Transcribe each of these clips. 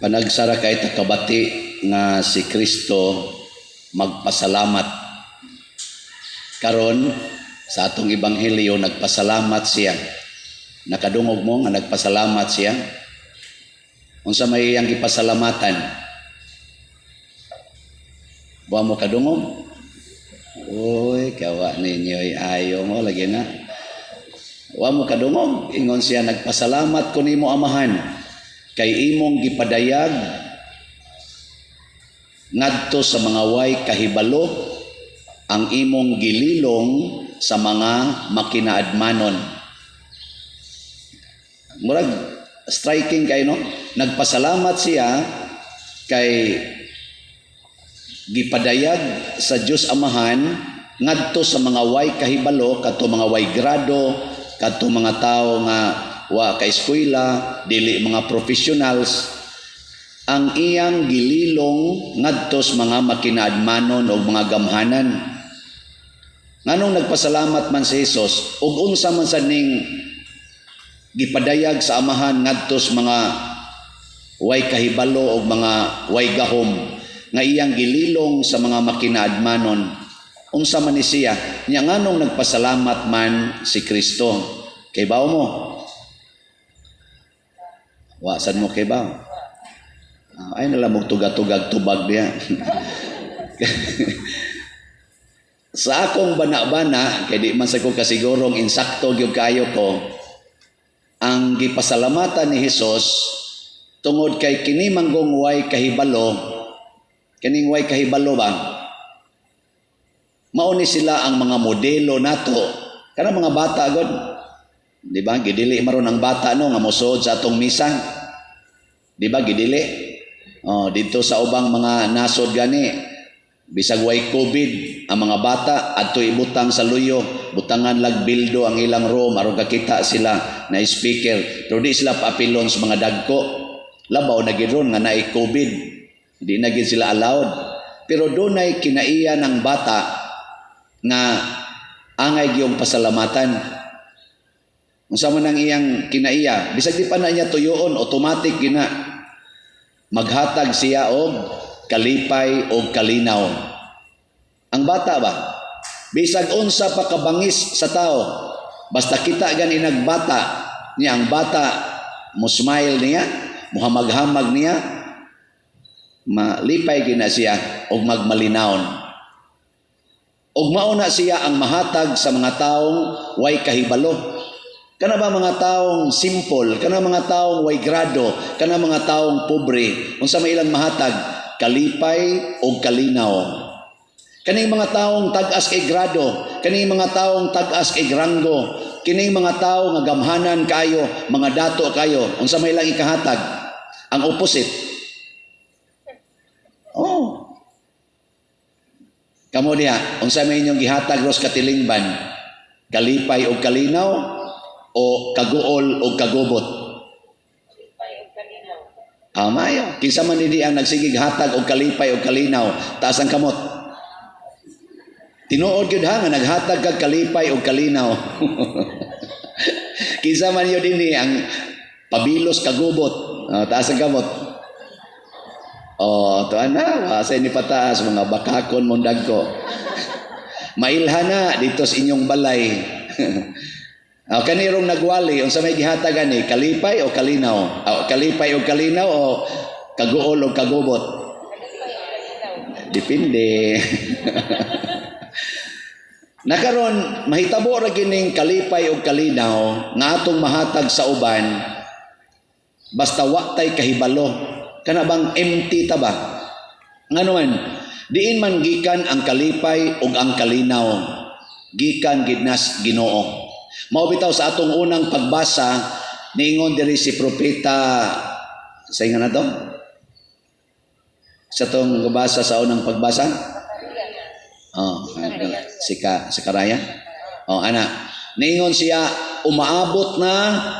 Panagsara kay ta kabati nga si Kristo magpasalamat. Karon sa atong ebanghelyo, nagpasalamat siya. Nakadungog mo nga nagpasalamat siya? Unsa may iyang gipasalamatan? Wa mo kadungog? Uy, kawa ninyo, ayo mo lagi na. Wa mo kadungog? Ingon siya, "Nagpasalamat ko nimo, Amahan, kay imong gipadayag ngadto sa mga way kahibalo ang imong gililong sa mga makinaadmanon." Murag striking kay, no? Nagpasalamat siya kay gipadayag sa Dios Amahan ngadto sa mga way kahibalo, kadto mga way grado, kadto mga tawo nga wa ka eskwela, dili mga professionals, ang iyang gililong ngadto sa mga makinaadmanon o mga gamhanan. Nganong nagpasalamat man si Jesus ug unsa man sad ning gipadayag sa Amahan ngadto sa mga way kahibalo o mga way gahom nga iyang gililong sa mga makinaadmanon? Unsa man ni siya nya? Nganong nagpasalamat man si Kristo? Kay bawo mo? Wa sad mo kay bawo? Ah, ay nala mo tuga-tugag tubag diya. Sa akong bana-bana, kay di man sa ko kasigurong insakto gyud kayo ko, ang gipasalamatan ni Hesus tungod kay kini manggong way kahibalo, kining way kahibalo ba, mao ni sila ang mga modelo nato. Kana mga bata god, di ba? Gidili maron ang bata, no, nga mosuod sa atong misa. Di ba gidili? Oh, dito sa ubang mga nasod gani, bisag way COVID, ang mga bata adto ibutang sa luyo, butangan lag bildo ang ilang room aron kakita sila na speaker. Pero di sila paapilon sa mga dagko. Labaw na gid ron nga naay COVID. Di na gid sila allowed. Pero dunay kinaiya ng bata nga angay giyong pasalamatan. Unsa man ang iyang kinaiya, bisag di pa na niya tuyoon, automatic gina. Maghatag siya og kalipay og kalinaw. Ang bata ba? Bisag unsa pa kabangis sa tao, basta kita gani nagbata niya, ang bata mo smile niya, muhamag-hamag niya, malipay gina siya og magmalinawon. Og mao na siya ang mahatag sa mga taong way kahibalo. Kana ba mga taong simple, kana mga taong way grado, kana mga taong pobre, unsa may ilang mahatag? Kalipay og kalinaw. Kaning mga taong tag-as kay grado, kaning mga taong tag-as kay ranggo, kining mga tao nga gamhanan kayo, mga dato kayo, unsa may ilang ikahatag? Ang opposite. Oh. Kamo diha, unsa may inyong gihatag ros katilingban? Kalipay og kalinaw o kaguol o kagubot? Ah, mayo. Kinsa man hindi ang nagsigig hatag og kalipay og kalinaw, taas ang kamot. Tinuod gyud ha nga naghatag kag kalipay og kalinaw. Kinsa man yun dinhi ang pabilos kagubot, ah, taas ang kamot. Oh, tuan na, wasa ni pataas mga bakakon mong dagko. Mailha na dito sa inyong balay. Oh, kanirong nagwali, unsa may gihatag ani, kalipay o kalinaw? Oh, kalipay o kalinaw o kaguol o kagubot? Depende. Nakaron mahitabo ra kining kalipay o kalinaw nga atong mahatag sa uban basta wa tay kahibalo. Kana bang empty ta ba? Ngano man, diin man gikan ang kalipay ug ang kalinaw? Gikan gid nas Ginoo. Mao bitaw sa atong unang pagbasa, niingon diri si propeta sa inga na to? Sa atong gabasa sa unang pagbasa? Oh, si ka Sakaraya. Oh, ana. Niingon siya, "Umaabot na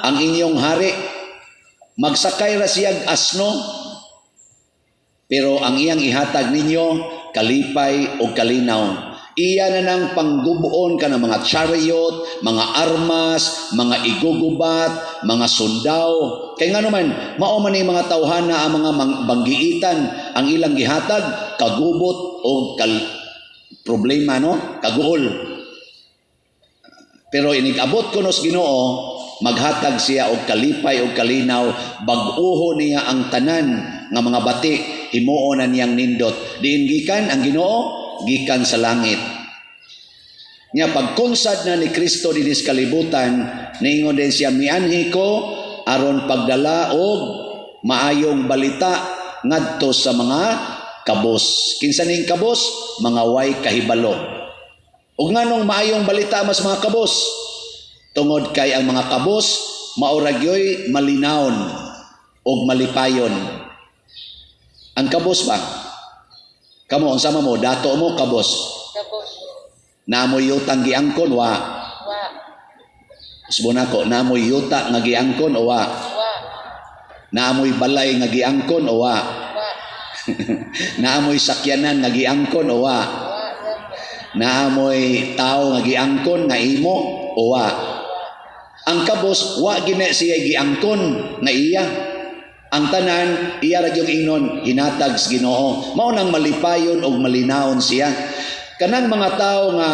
ang inyong hari. Magsakay ra siyag asno." Pero ang iyang ihatag ninyo, kalipay o kalinaw. Iya na nang panggubuon ka ng mga chariot, mga armas, mga igugubat, mga sundao. Kay nga naman, mao man ning mga tawhana ang mga banggiitan, ang ilang gihatag, kagubot o problema, no? Kaguol. Pero inig-abot kuno sa Ginoo, maghatag siya og kalipay og kalinaw, bag-uho niya ang tanan nga mga bati, himuon na niyang nindot. Diin gikan ang Ginoo? Gikan sa langit. Nya pagkunsad na ni Kristo dinhi sa kalibutan, niingon din siya, "Mianhi ko aron pagdala og maayong balita ngadto sa mga kabos." Kinsa ning kabos? Mga way kahibalo. Ug nganong maayong balita mas mga kabos? Tungod kay ang mga kabos mao ra gyoy malinawon ug malipayon. Ang kabos ba? Kamo, unsa man mo, dato mo kabos? Kabos. Namoy yutang giangkon, wa? Wa. Usbon ako, namoy yuta nga giangkon o wa? Wa. Naamoy balay nga giangkon o wa? Wa. Naamoy sakyanan nga giangkon o wa? Wa. Naamoy tao nga giangkon nga imo o wa? Ang kabos, wa gina siya giangkon nga iya. Ang tanan, iya ra gyud ingnon, hinatag sa Ginoo. Mao nang malipayon og malinawon siya. Kanang mga tao nga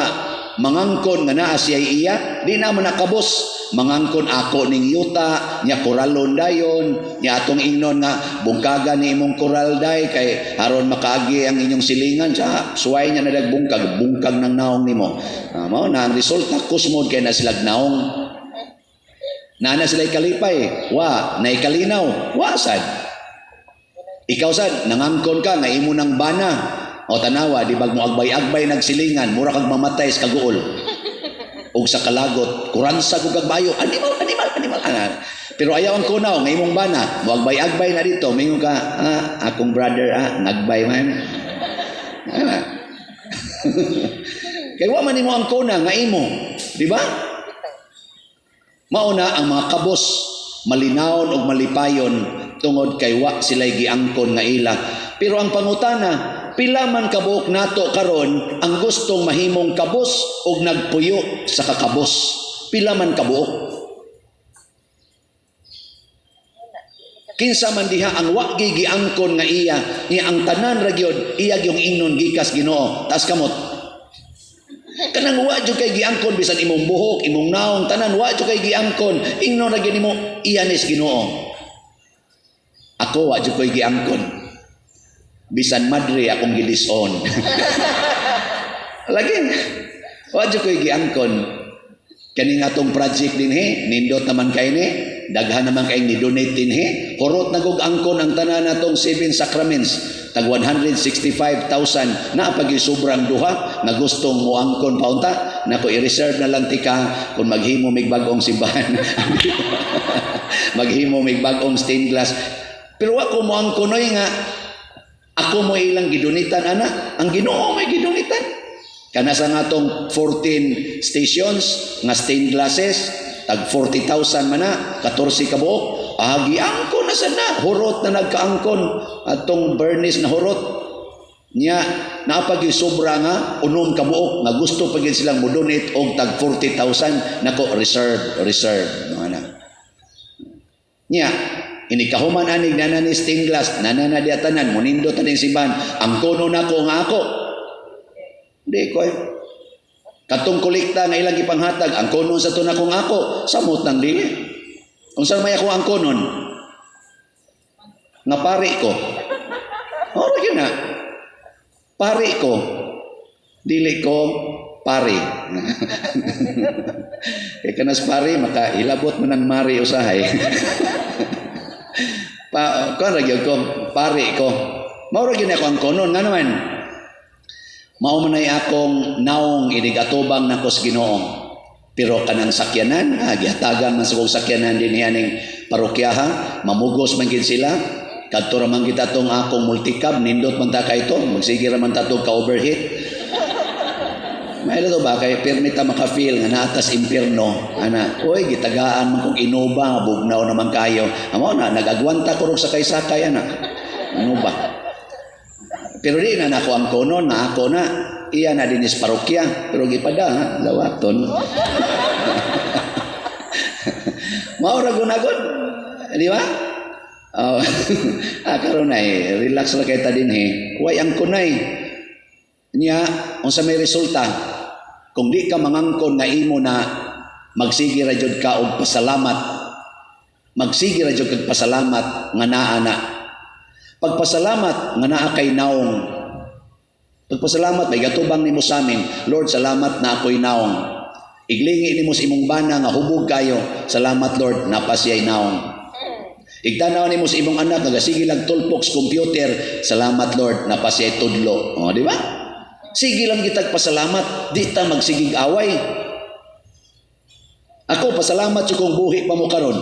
mangangkon nga naa siya iya, di na man nakabos. Mangangkon ako ning yuta, nya koralon dayon, nya atong ingnon nga bungkaga ni imong koral day kay aron makaagi ang inyong silingan sa suway niya na bungkag, bungkag ng naong nimo. Mao na ang resulta, kusmod kay na silag naong. Naa na sila kalipay, wa, na ikalinaw, wa sad. Ikaw sad, nangangkon ka nga imo nang bana. O tanawa, di bag mo agbay-agbay nagsilingan, mura kag mamatay sa kaguol. Og sa kalagot, kuransa kog kagbayo, animal, animal, animal. Ana. Pero ayaw ang kunaw, nga imong bana, mo agbay-agbay na dito, mingon ka, "Ah, akong brother, ah, nagbay man." Ana. Kay wa man nimo ang kuna nga imo, di ba? Mao na ang mga kabos malinawon og malipayon tungod kay wa sila'y giangkon nga ila. Pero ang pangutana, pila man kabuok nato karon ang gustong mahimong kabos og nagpuyo sa kakabos? Pila man kabuok? Kinsa man diha ang wa giangkon nga iya, niya ang tanan ra gyud iya gyung ingnon gikas Ginoo. Taas kamot. Kanang wa jud kay giangkon bisan imong buhok, imong naong, tanan wa jud kay giangkon. Ingnon ra gyud nimo iya nis Ginoo. Ako wa jud koy giangkon. Bisan madre akong gidison. Lagi wa jud koy giangkon. Kani nga atong project dinhi, nindot naman kay ni, daghan naman kay ni donate dinhi. Hurot na gug angkon ang tanan natong seven sacraments. Tag 165,000 na pag sobrang duha nga gustong moangkon paunta nako, i-reserve na lang tika kung maghimo mig bag-ong simbahan, maghimo mig bag-ong stained glass. Pero wa ko moangkon oy nga ako mo ilang gidonitan ana, ang Ginoo may gidonitan. Kana sa ngatong 14 stations nga stained glasses, tag 40,000 man na, 14 ka buok. Agi angkon na sad na, hurot na nagkaangkon atong Bernice na hurot. Nya naa pag sobra nga 6 ka buok nga gusto pa gyud silang mo-donate og tag 40,000 nako, reserve, reserve no ana. Nya inikahuman anig nana ni stained glass, nana na diya tanan, munindot na din simbahan, ang kono nako nga ako. Di ko eh. Katong kolekta nga ilang gipanghatag, ang konon sa to nakong ako, samot nang dili. Unsa may ako ang konon? Nga pari ko. Ora gyud na. Pari ko. Dili ko pari. Kay kanas pari makahilabot man ang mari usahay. Pa kuan ra gyud ko, pari ko. Mao ra gyud ako ang konon nga naman. Mao man ay akong naong inig atubang nako sa Ginoo. Pero kanang sakyanan, gihatagan man sa kong sakyanan din aning parokyaha, mamugos man gid sila. Kadto ra man kita tong akong multicab, nindot man ta kay to, magsige ra man ta tong ka-overheat. May to ba kay pirmi ta maka-feel nga naatas impierno ana, oy, gitagaan man kong Innova, bugnaw naman kayo. Amo na nagagwanta ko rog sakay-sakay ana. Ano ba? Pero di na nako ang konon nga ako na. Iya na dinhi sa parokya, pero gipada ha, lawaton. Mao ra gunagod. Di ba? Oh, karon ay relax ra kay ta dinhi. Way ang kunay. Nya unsa may resulta? Kung di ka mangangkon nga imo na magsige ra jud ka og pasalamat. Magsige ra jud kag pasalamat nga naa na. Pagpasalamat nga naa kay naong. Pagpasalamat may gatubang nimo sa amin, "Lord, salamat na ako'y naong." Iglingi nimo sa imong bana nga hubog kayo, "Salamat, Lord, napasiyay naong." Igtanaw nimo sa imong anak nga sige lang tulpok sa computer, "Salamat, Lord, napasiyay tudlo." O, di ba? Sige lang kitag pasalamat, di ta magsigig away. Ako pasalamat jud kung buhi pa mo karon.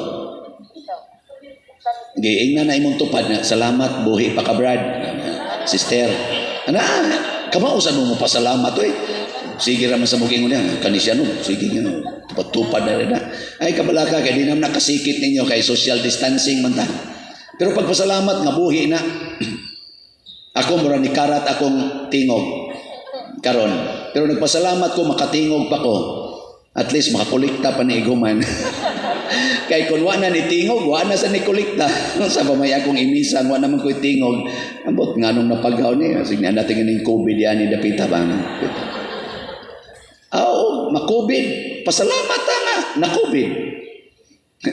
Giingnan na imong tupad na, "Salamat buhi pa ka, Brad. Sister." Ana, kamao sa mo pasalamat oy. Sige ra man sa mugingon niya, kani siya no, sige nga tupad-tupad na rin na. Ay kabalaka kay di naman nakasikit ninyo kay social distancing man ta. Pero pagpasalamat nga buhi na. Ako mura ni karat akong tingog karon. Pero nagpasalamat ko makatingog pa ko. At least makakolekta pa ni iguman. Kay kung wa na ni tingog, wa na sa ni kolekta. Sa pa may akong imisang, wa naman ko'y tingog. Ambot nga nung napagaw ni, sige na natin ning COVID yan ni dapita ba? Ah, oo, ma-COVID. Pasalamat ta nga, na-COVID.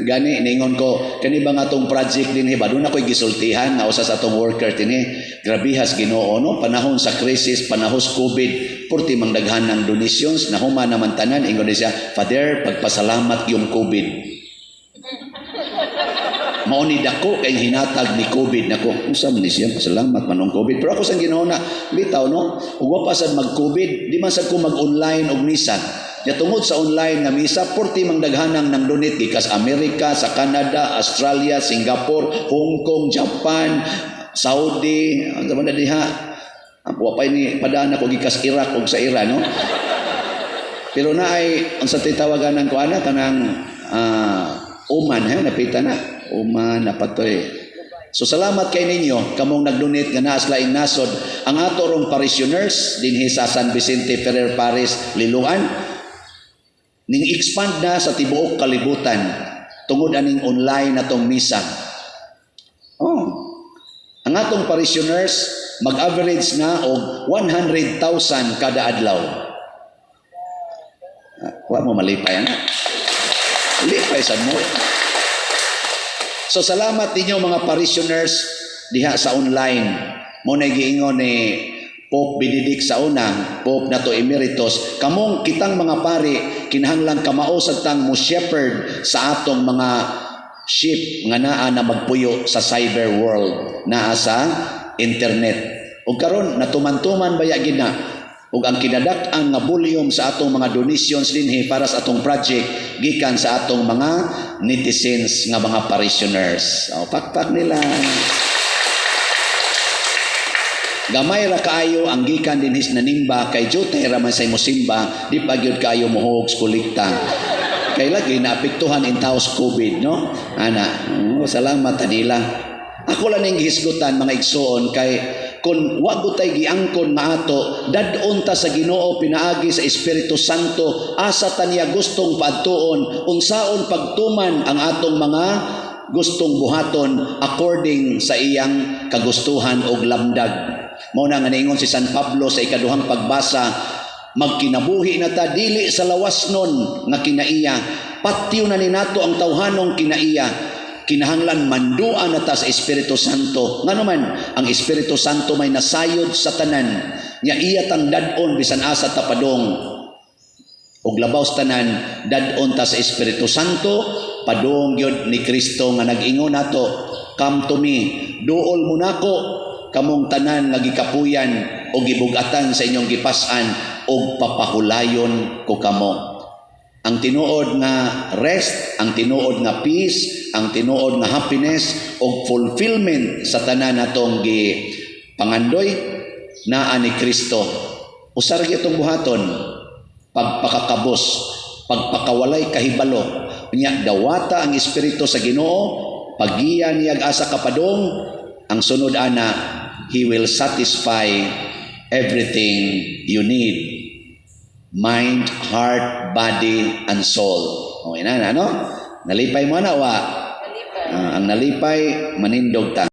Gani, ningon ko, kani ba nga atong project din ba? Doon ako'y gisultihan nga usa sa atong worker tini. Grabihas Ginoo, no? Panahon sa crisis, panahon sa COVID, purti mang daghan ng donations, nahuma naman tanan, ingon siya, "Father, pagpasalamat yung COVID." Mao ni dako kay hinatag ni COVID nako. Unsa man ni siya pasalamat man ang COVID. Pero ako sa Ginoo na bitaw no, ug wa pa sad mag-COVID, di man sad ko mag-online og misa. Ya tungod sa online nga misa, purti mang daghanang nang donate gikas Amerika, sa Canada, Australia, Singapore, Hong Kong, Japan, Saudi, ano man na diha. Wa pa ni padaan ako gikas Iraq ug sa Iran, no. Pero na ay ang sa titawagan ko ana kanang Oman ha, napita na. Oman napatoy. So salamat kay ninyo kamong nagdonate nga naas laing nasod. Ang ato rong parishioners dinhi sa San Vicente Ferrer Parish, Liloan, ning expand na sa tibuok kalibutan tungod aning online natong misa. Oh. Ang atong parishioners mag-average na og 100,000 kada adlaw. Ah, wa mo malipay ana. Lipay sad mo. So salamat ninyo mga parishioners diha sa online. Mo na giingon ni Pope Benedict sa una, Pope nato Emeritus, kamong kitang mga pari kinahanglan kamao sad tang mo shepherd sa atong mga sheep nga naa na magpuyo sa cyber world, naa sa internet. Ug karon natuman-tuman baya gid na ug ang kinadak-an nga volume sa atong mga donations dinhi para sa atong project gikan sa atong mga netizens nga mga parishioners. O, pakpak nila. Gamay ra kaayo ang gikan dinhi sa nanimba kay jutay ra man sa musimba, di pa gyud kaayo mohog sa kolekta. Kay lagi naapektuhan in taos COVID, no? Ana, oh, salamat nila. Ako lang ning gihisgutan mga igsoon kay kung wa gud tay giangkon nga ato dad-on ta sa Ginoo pinaagi sa Espiritu Santo, asa ta niya gustong paadtuon, unsaon pagtuman ang atong mga gustong buhaton according sa iyang kagustuhan og lamdag. Mao na nga niingon si San Pablo sa ikaduhang pagbasa, magkinabuhi na ta dili sa lawas nun nga kinaiya, patyo na ni nato ang tawhanong kinaiya, kinahanglan mandua na ta sa Espiritu Santo. Ngano man, ang Espiritu Santo may nasayod sa tanan, nya iya tang dad-on bisan asa ta padong. Og labaw sa tanan, dad-on ta sa Espiritu Santo, padong gyud ni Kristo nga nag-ingon nato, "Come to me, duol mo nako, kamong tanan nga gikapuyan o gibugatan sa inyong gipas-an, og papahulayon ko kamo." Ang tinuod nga rest, ang tinuod nga peace, ang tinuod nga happiness og fulfillment sa tanan natong gi pangandoy naa ni Kristo. Usa ra gyud itong buhaton, pagpakakabos, pagpakawalay kahibalo. Unya dawata ang Espiritu sa Ginoo, paggiya niyag asa kapadong, ang sunod ana, He will satisfy Everything you need. Mind, heart, body, and soul. O, ina, ano? Nalipay mo na, wa? Nalipay. Ah, ang nalipay, manindog ta.